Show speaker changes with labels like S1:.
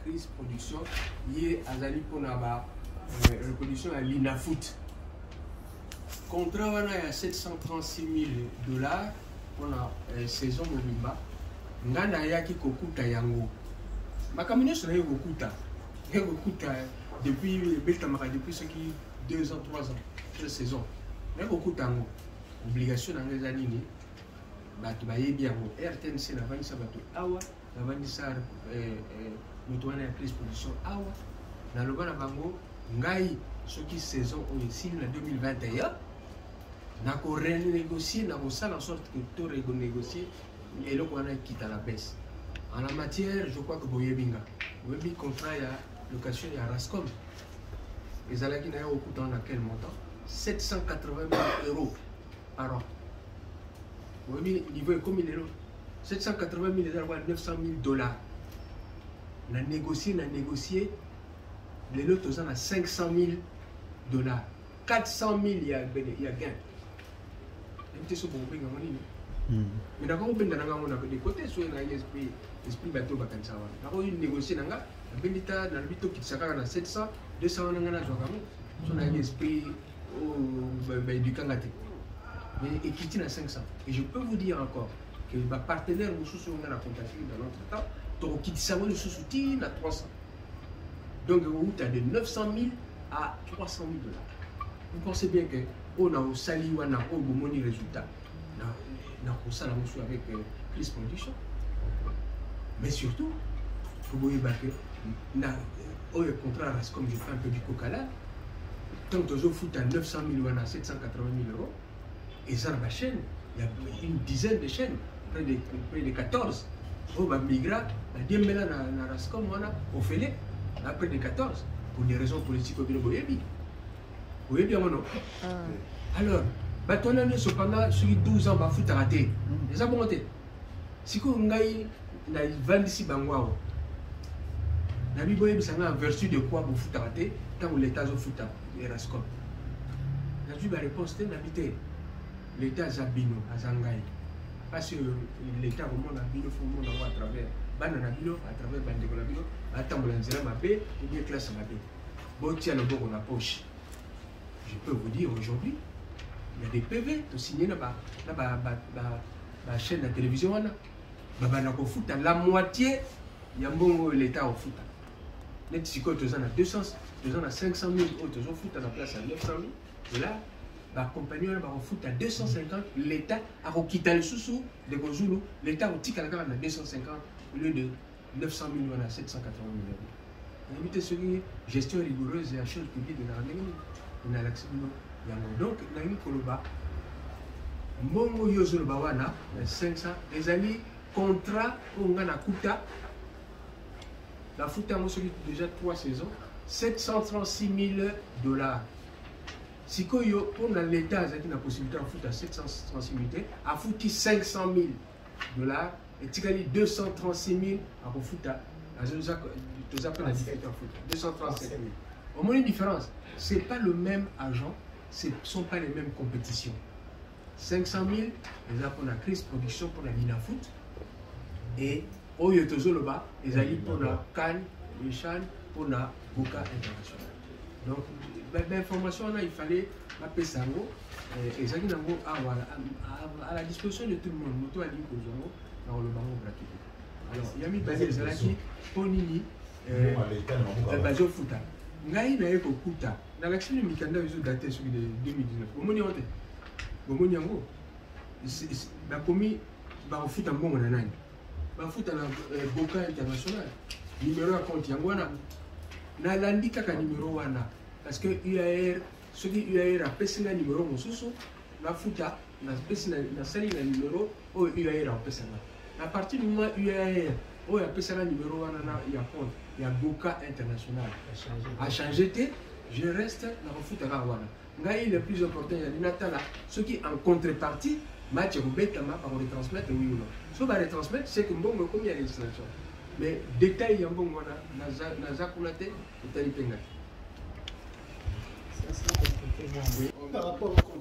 S1: Chris Production, ye azali mpona ba reproduction ya Linafoot. Contrat wana ya 736 000 $ mpona saison mobimba, nga nayaki kokuta yango. Makambo nyonso naye kokuta, naye kokuta depuis ebetamaka, depuis soki 2 ans, 3 ans, deux saison, naye kokuta yango. Obligation na ngai eza nini? Bato bayebi yango, RTNC, navandisa bato awa, navandisa moto wana ya Crise Production awa, naloba na bango: ngai soki saison oyo esili na 2021, nakorenégocier, nakosala en sorte que to renégocier eloko wana ekita la baisse. En la matière, je crois que boyebi nga, boyebi contrat ya location ya Rascom ezalaki na ye okuta na quel montant? 780 000 euros par an. Boyebi niveau ekomi lelo, 780 000 eza lokola 900 000 $. Na négocier, na négocier, lelo toza na 500 000 $, 400 000 ya gain. Nayebi te so bokobenga ngo nini, mais nakoki kobenda na ngango na de côté. So na esprit bato bakanisa wana, nakoki négocier na nga, nabendi ta, nalobi tokitisa kaka na 700, 200 wana nga nazwaka yango. So nayaki esprit oyo baéduquanga te, mais ekiti na 500. Et je peux vous dire encore que bapartenaire mosusu oyo nga na contacté dans notre temps, tokokitisa yango lisusu ti na 300. Donc ekouta de 900 000 à 300 000 $. Vous pensez bien que oyo na osali wana, oyo bomoni résultat na kosala mosusu avec Chris Production. Mais surtout, faut boyeba que na oyo contrat Rascom, je fais un peu du coq à l'âne, tant tozofuta 900 000 wana, 780 000 euros, eza na bachaîne, il y a une dizaine de chaînes, près de 14 oyo bamigra, badiembela na Rascom wana ofele na près de 14, pour des raisons politiques oyo bino boyebi, boyebi yango no. Alors bato wana nyonso, pendant soki 12 ans, bafutaka te. Eza bongo te? Sikoyo ngai navandisi bango awa, nabi: boyebisa ngai en vertu de quoi bofutaka te ntango l'État azofuta Rascom? Nazwi baréponse te. Nabi te, l'État aza bino, aza ngai. Parce que l'État akomona bino, faut mona yango à travers bana na bino, à travers bandeko na bino batambola nzela mabe ou bien classe mabe. Botia loboko na poche. Je peux vous dire, aujourd'hui, il y a des PV tosigné na ba chaîne ya télévision wana, babanda kofuta la moitié ya mbongo oyo l'État akofuta. Neti sikoyo toza na 200, toza na 500 000 oyo tozofuta na place ya 900 000 $. Bacompagnie wana bakofuta 250, l'État akokita lisusu. Ndeko Zulu, l'État akotikala kaka na 250 au lieu de 900 000 wana, 780 000. Nayebi te soki gestion rigoureuse ya chose publique ezalaka ndenge nini. Nalakisi bino yango. Donc nalingi koloba, mbongo oyo ozoloba wana na 500 ezali contrat oyo nga nakuta, nafuta yango soki déjà 3 saisons, 736 000 $. Sikoyo mpona l'État azalaki na possibilité afuta 736 000 te, afuti 500 000 $, etikali 236 000 akofuta. Toza mpe na difficulté afuta 237 000. Omoni différence? C'est pas le même agent, ce sont pas les mêmes compétitions. 500 000 eza mpona Crise Production, mpona Linafoot, et oyo tozoloba ezali mpona CAN, le CHAN, mpona Boka International. Donc bainformation wana, il fallait bapesa yango, ezalaki nango awa à la disposition de tout le monde. Moto alingi kozwa yango, na koloba yango gratuitement. Alors ya mibale ezalaki mpo nini bazofuta? Ngai naye kokuta, nalakisi bino mikanda ezodater soki de 2019. Bomoni yango te? Bomoni yango? Bakomi bakofuta mbongo na nani? Bafuta na Boka International. Numéro ya compte yango wana, nalandi kaka numéro wana, parce que UAR, soki UAR apesi nga numéro mosusu, nafuta, napesi, nasali na numéro oyo UAR apesa nga. À partir du moment UAR oyo apesaka numéro wana na ya compte ya Boka International achange te, je reste na kofuta kaka wana. Ngai, le plus important ezali natala soki en contrepartie match ekobetama, bakoretransmettre, oui ou non. So baretransmettre, c'est que mbongo ekomi ya législation. Mais détail ya mbongo wana, naza kuna te, etali mpe ngai.
S2: Par rapport au contrat.